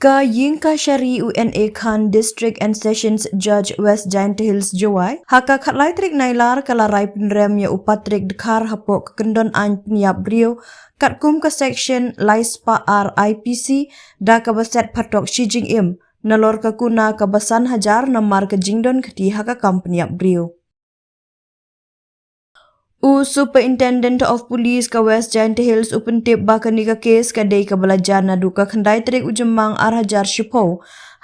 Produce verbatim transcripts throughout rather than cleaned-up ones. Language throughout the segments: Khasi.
Ka Ïingkashari u N A Khan, District and Sessions Judge, West Jaintia Hills, Jowai, ha ka khatlai tarik Nailar ka la rai pynrem ïa u Patrick Dkhar hapoh ka kyndon aiñ pynïap briew katkum ka section lai spah ar I P C, da kaba set phatok shi jingim, nalor ka kuna kaba san hajar namar ka jingdon kti ha ka kam pynïap briew. U Superintendent of Police ka West Jaintia Hills u pyntip ba kane ka kes ka dei kaba la jan naduh ka khyndai tarik u Jymmang ar hajar shiphew,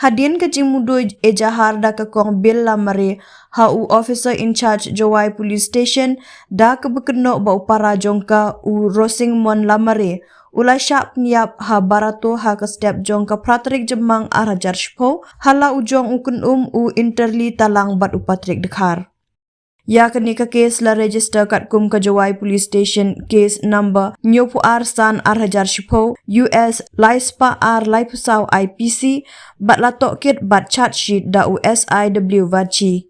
hadien ka jingmudui ejahar da ka Kong Bill Lamare ha u Officer in Charge Jowai Police Station, da kaba kynnoh ba u para jong ka, u Rosingmon Lamare, u la shah pynïap ha Barato ha ka step jong ka phra tarik Jymmang ar hajar shiphew, ha la u jong u kynum u Interli Talang bad u Patrick Dkhar. Ïa kane ka kes la register katkum ka Jowai Police Station case number hynñiewphew ar san ar hajar shiphew, U S lai spah ar laiphew saw I P C, bad la tohkit bad charge sheet da u S I W Vachi.